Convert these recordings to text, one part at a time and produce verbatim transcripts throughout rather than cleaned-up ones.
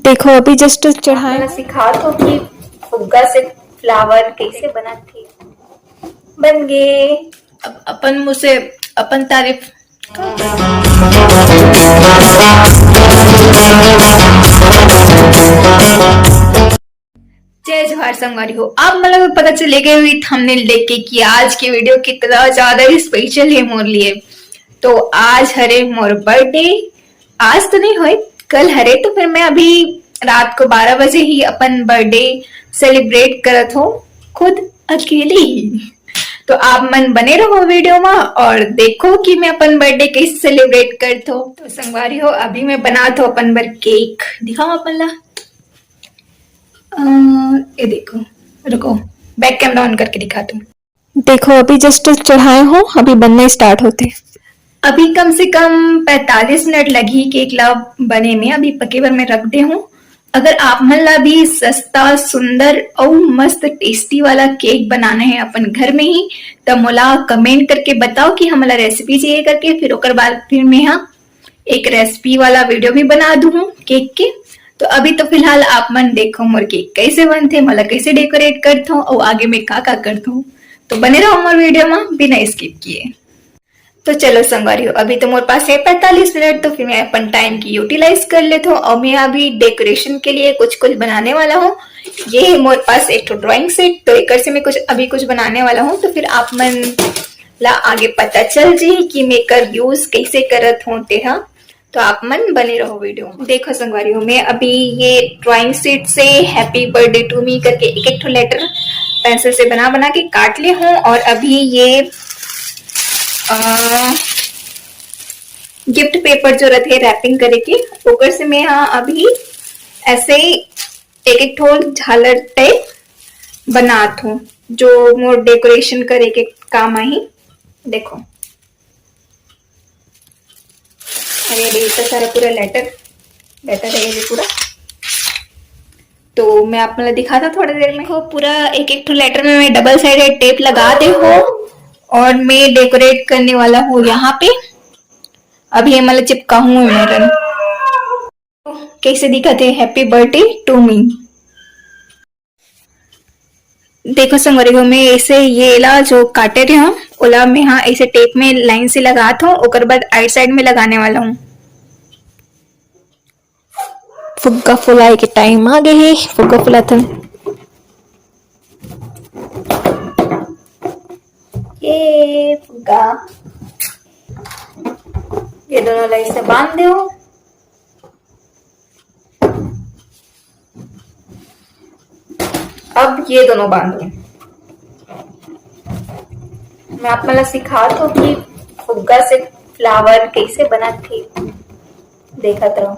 देखो, अभी जस्ट चढ़ाए। मैं सिखा तो कि फुग्गा से फ्लावर कैसे बनाथे। बन गे। अब अपन मुंह से अपन तारीफ। जय जोहार संगवारी हो, आप मन ला पता चले गए हुई थंबनेल देख के कि आज के वीडियो कितना ज्यादा ही स्पेशल है मोर लिए। तो आज हरे मोर बर्थडे, आज तो नहीं होए, कल हरे, तो फिर मैं अभी रात को बारह बजे ही अपन बर्थडे सेलिब्रेट करत हो, खुद अकेले ही। तो आप मन बने रहो वीडियो में और देखो कि मैं अपन बर्थडे कैसे सेलिब्रेट करत हो। तो संगवारी हो, अभी मैं बनात हो अपन बर केक, दिखाओ अपन ला। अ, ये देखो, रुको, बैक कैमरा ऑन करके दिखाती हूँ। देखो, अभी जस्ट चढ़ाए हो, अभी बनना स्टार्ट होते। अभी कम से कम पैंतालीस मिनट लगही केक ला बने में। अभी पके बर मैं रख दे हूँ। अगर आप मन ला भी सस्ता, सुंदर अउ मस्त टेस्टी वाला केक बनाना है अपन घर में ही, त मोला कमेंट करके बताओ कि हमला रेसिपी चाहिए करके, फिर ओकर बाद फिर मैं हा एक रेसिपी वाला वीडियो भी बना दूँ केक के। तो अभी तो फिलहाल आप मन देखो मोर केक कैसे बनथे, मोला कैसे डेकोरेट करथो अउ आगे में का का करथो। तो बने रहो मोर वीडियो में बिना स्किप किए। तो चलो संगवारी हो, अभी तो मोर पास है पैंतालीस मिनट, तो फिर मैं अपन टाइम की यूटिलाइज कर लेथो अउ मैं अभी डेकोरेशन के लिए कुछ कुछ बनाने वाला हूँ। ये है मोर पास एक ठो ड्राइंग सेट, तो एकर से मैं कुछ अभी कुछ बनाने वाला हूँ। तो फिर आप मन ला आगे पता चल जी कि मैं एकर यूज कैसे करत हूँ तेहा। तो आप मन बने रहो वीडियो में। देखो संगवारी हो, मैं अभी ये ड्राइंग शीट से हैप्पी बर्थडे टू मी करके एक एक ठो लेटर पेंसिल से बना बना के काट ले हूँ और अभी ये गिफ्ट पेपर जो रहते रैपिंग करे के, ओकर से मैं हा अभी ऐसे एक एक ठो झालर टाइप बनात हूँ, जो मोर डेकोरेशन करे के काम आही। देखो, अरे, अरे, इतना सारा पूरा लेटर, लेटर है ये पूरा। तो मैं आप मतलब दिखाता थोड़ी देर में। देखो, पूरा एक एक ठो लेटर में मैं डबल साइडेड टेप लगा दे हो और मैं डेकोरेट करने वाला हूँ यहाँ पे। अभी ये मतलब चिपका हूँ मैं रन। कैसे दिखत है, हैप्पी बर्थडे टू मी। देखो संगवारी हो, मैं ऐसे ये ला जो काटे रहे हूँ, ओला मैं हा ऐसे टेप में लाइन से लगात हूँ, ओकर बाद आइट साइड में लगाने वाला हूँ। फुग्गा फुलाए के टाइम आ गए है, फुग्गा फुलाते हैं। ये फुग्गा, ये दोनों लाइन से बांध दो। अब ये दोनों बांधो। मैं आप मला सिखात हूँ कि फुग्गा से फ्लावर कैसे बनाथे। देखत रहो,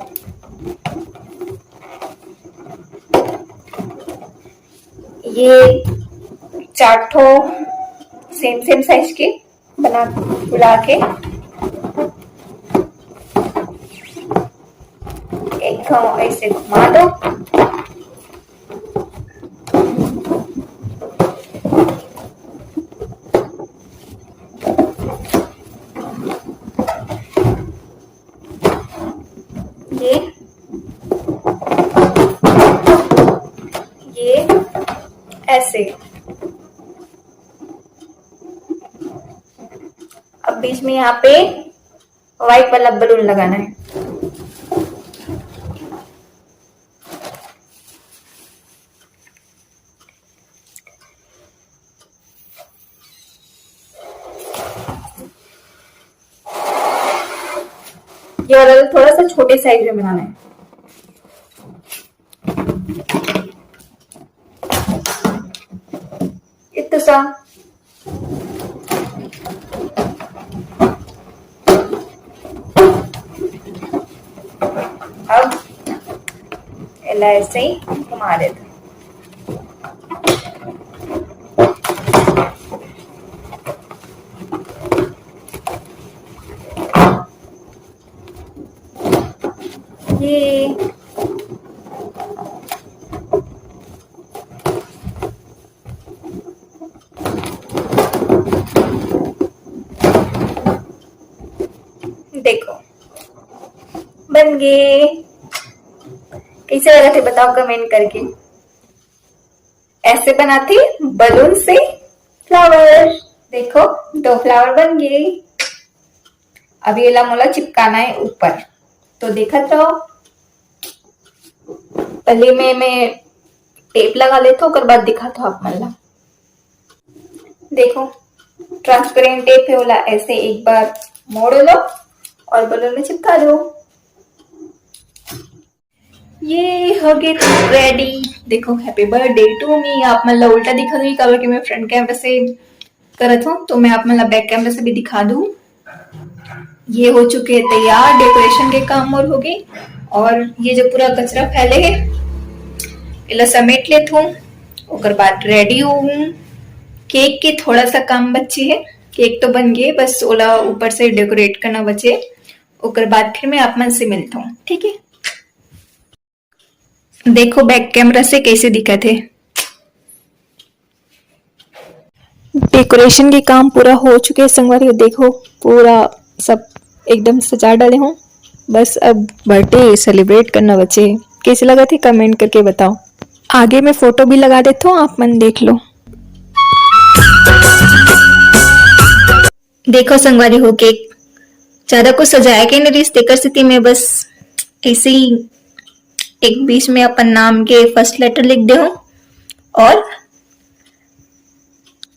ये चार ठो सेम सेम साइज के बना, फुला के एक ठो ऐसे घुमा दो। ये, ये ऐसे। अब बीच में यहाँ पे व्हाइट वाला बलून लगाना है। ये वाला थोड़ा सा छोटे साइज में बनाना है। इतना सा। अब एला ऐसे ही घुमा देते हैं। ये देखो, बन गए। कैसे लगा थे बताओ कमेंट करके। ऐसे बनाते बलून से फ्लावर। देखो, दो फ्लावर बन गए। अब ये ला मोला चिपकाना है ऊपर, तो देखत रहो। पहले मैं मैं टेप लगा लेता हूँ, ओकर बाद दिखाता हूँ आप मन ला। देखो, ट्रांसपेरेंट टेप है, ओला ऐसे एक बार मोड़ लो और बलून में चिपका दो। ये हो गए रेडी। देखो, Happy Birthday to Me। आप मन ला उल्टा दिखा दूँ, काबर कि मैं फ्रंट कैमरा से करत हूँ, तो मैं आप मन ला बैक कैमरा से भी दिखा दूँ। ये हो चुके हैं तैयार, डेकोरेशन के काम और हो गए। और ये जो पूरा कचरा फैले है, एला समेट लेत हूँ, ओकर बाद रेडी हूँ। केक के थोड़ा सा काम बचे है, केक तो बन गए, बस ओला ऊपर से डेकोरेट करना बचे, ओकर बाद फिर मैं आप मन से मिलता हूँ, ठीक है? देखो बैक कैमरा से कैसे दिखत हे। डेकोरेशन के काम पूरा हो चुके हे संगवारी, देखो पूरा सब एकदम सजा डाले हूँ। बस अब बर्थडे सेलिब्रेट करना बचे हे। कैसे लगत हे कमेंट करके बताओ। आगे मैं फोटो भी लगा देता हूँ, आप मन देख लो। देखो संगवारी हो, केक ज्यादा कुछ सजाया के नहीं रहिस, तेकर सेती मैं बस ऐसे ही एक बीच में अपन नाम के फर्स्ट लेटर लिख दे हूँ और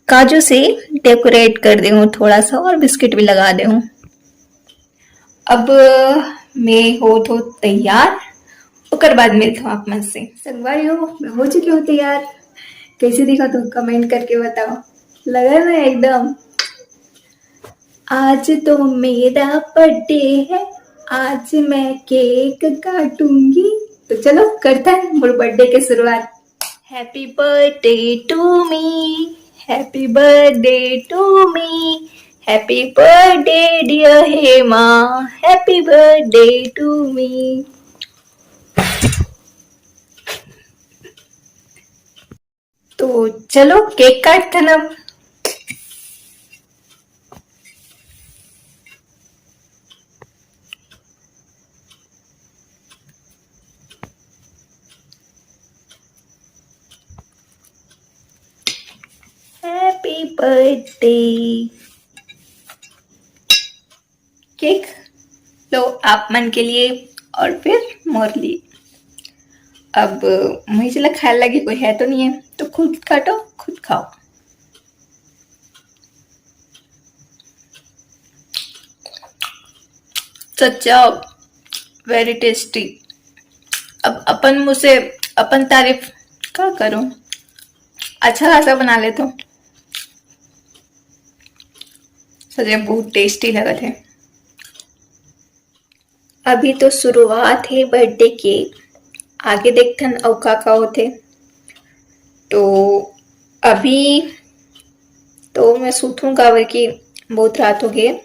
काजू से डेकोरेट कर दे हूँ थोड़ा सा और बिस्किट भी लगा दे हूँ। अब मैं होत हो तैयार, ओकर बाद मिलत हूँ आप मन से। संगवारी हो, मैं हो चुकी हूँ तैयार। कैसे दिखत हो कमेंट करके बताओ। लगा ना एकदम। आज तो मेरा बर्थडे है, आज मैं केक काटूंगी। तो चलो करते हैं मोर बर्थडे के शुरुआत। Happy birthday to me, happy birthday to me, happy birthday dear Hema, happy birthday to me। तो चलो केक काटथन अब। Happy birthday। केक लो आप मन के लिए और फिर मोर लिए। अब मुझे चला खाए लगी कोई है तो नहीं है, तो खुद काटो, खुद खाओ। सच्चा very tasty। अब अपन मुँह से अपन तारीफ का करूँ, अच्छा खासा बना लेता हूँ। सच में बहुत टेस्टी लगत हे। अभी तो शुरुआत हे बर्थडे के, आगे देखथन अउ का का होथे। तो अभी तो मैं सूतहूँ काबर कि बहुत रात हो गई है।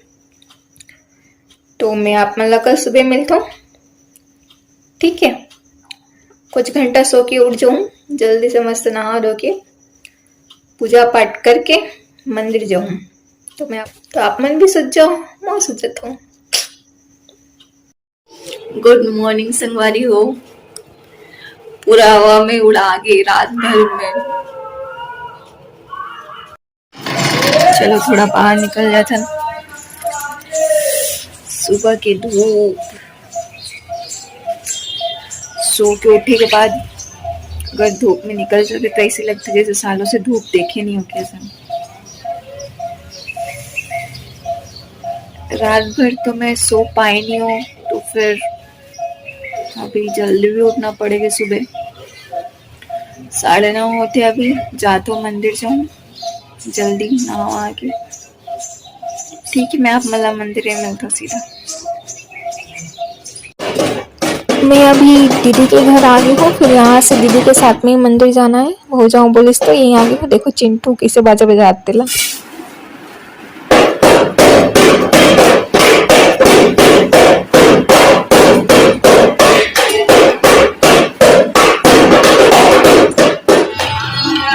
तो मैं आप मन ला कल सुबह मिलता हूँ, ठीक है? कुछ घंटा सो के उठ जाऊँ, जल्दी से मस्त नहा धो के पूजा पाठ करके मंदिर जाऊँ। तो मैं आप, तो आप मन भी सुत जाओ, मैं सुत जाता हूँ। गुड मॉर्निंग संगवारी हो, पूरा हवा में उड़ा के रात भर में। चलो थोड़ा बाहर निकल जाथन। सुबह के धूप, सो के उठे के बाद अगर धूप में निकल जाते तो ऐसे लगता जैसे सालों से धूप देखे नहीं हो कैसे। रात भर तो मैं सो पाए नहीं हूँ, तो फिर अभी जल्दी भी उठना पड़ेगा सुबह। साढ़े नौ होते अभी, जातो मंदिर जाऊँ जल्दी नहा के। ठीक है, मैं आप मन ला मंदिर में मिलता हूँ सीधा। मैं अभी दीदी के घर आ गई हूँ, फिर यहाँ से दीदी के साथ में ही मंदिर जाना है। हो जाऊँ बोलिस तो यहीं आ गई हूँ। देखो चिंटू कैसे बाजा बजाते ला।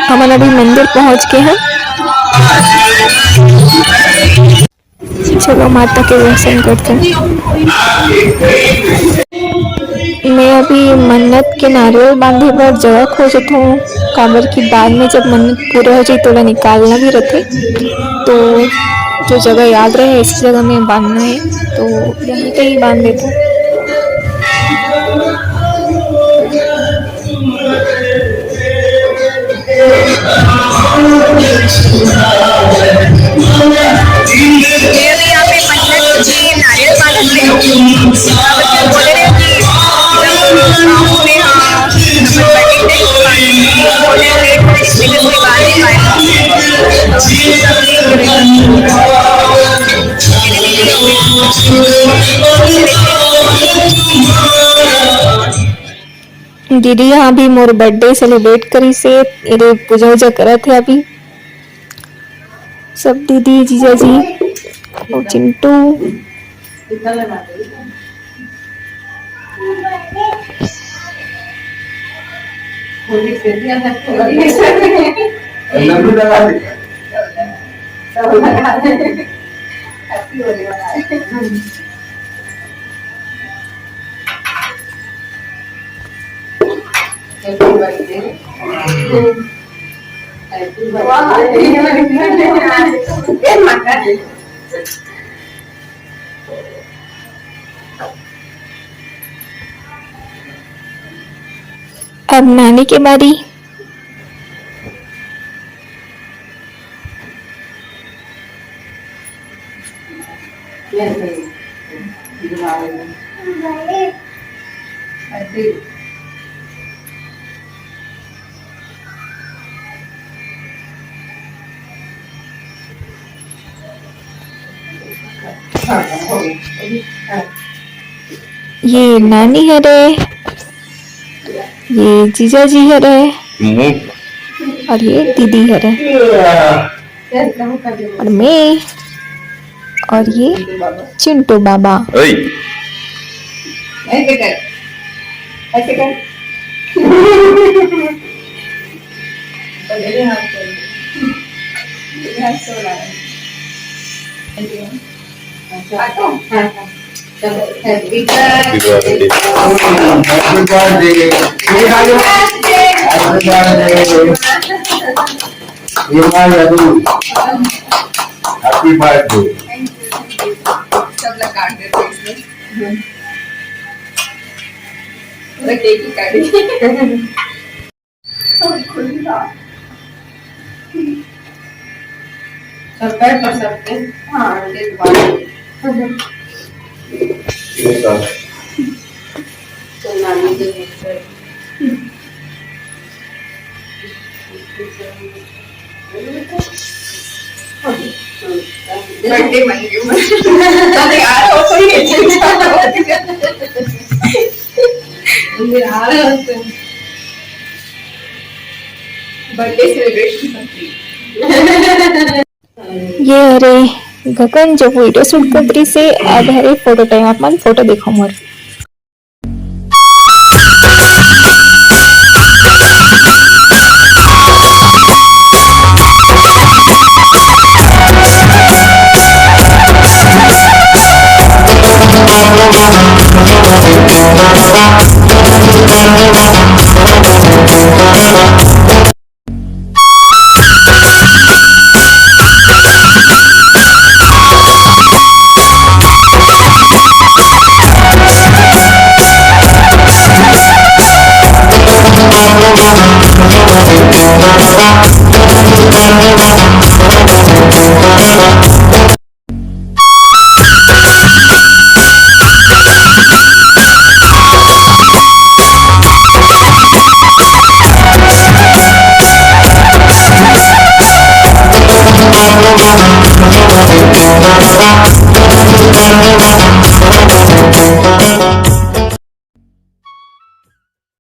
हमन अभी मंदिर पहुंच गए हैं। चलो माता के दर्शन करते हैं। मैं अभी मन्नत के नारियल बांधे बर जगह खोजत हूँ, काबर कि बाद में जब मन्नत पूरा हो जाही, तोला निकालना भी रथे, तो जो जगह याद रहे, ऐसी जगह में बांधना है, तो यहीं कहीं बांध देते हैं। ये अभी यहाँ पे मन्नत के नारियल बांध रहे हैं। बोले रहे कि गाँव में, हाँ, अपन बर्थडे पे बोले लेट हो रही है, इसलिए कोई बात नहीं पाए। दीदी यहाँ भी मोर बर्थडे सेलिब्रेट करिस हे, एदे पूजा उजा करत हे अभी सब दीदी, जीजा जी अउ चिंटू। अब नानी के बारी। ये नानी हरे, ये जीजा जी हरे, मुंह। और ये दीदी हरे, और मैं, और ये चिंटू बाबा। ओए। ऐसे कर, ऐसे कर। Happy birthday. Happy birthday. Happy birthday. ये मार यादू। Happy birthday. Thank you, thank you. सब लोग काट देते हैं इसमें। पूरा केक ही काट दिया। सब कर तो सकते हैं। हाँ, एक बार। ये सर। तो नानी के घर पर। बर्थडे मन गयो। अरे यार, वो कोई नहीं। आ रहा है। बर्थडे सेलिब्रेशन करती। ये हरे गगन जो वीडियो शूट करत रहिस हे, अब हरे फोटो टाइम, आप मन फोटो देखो मोर।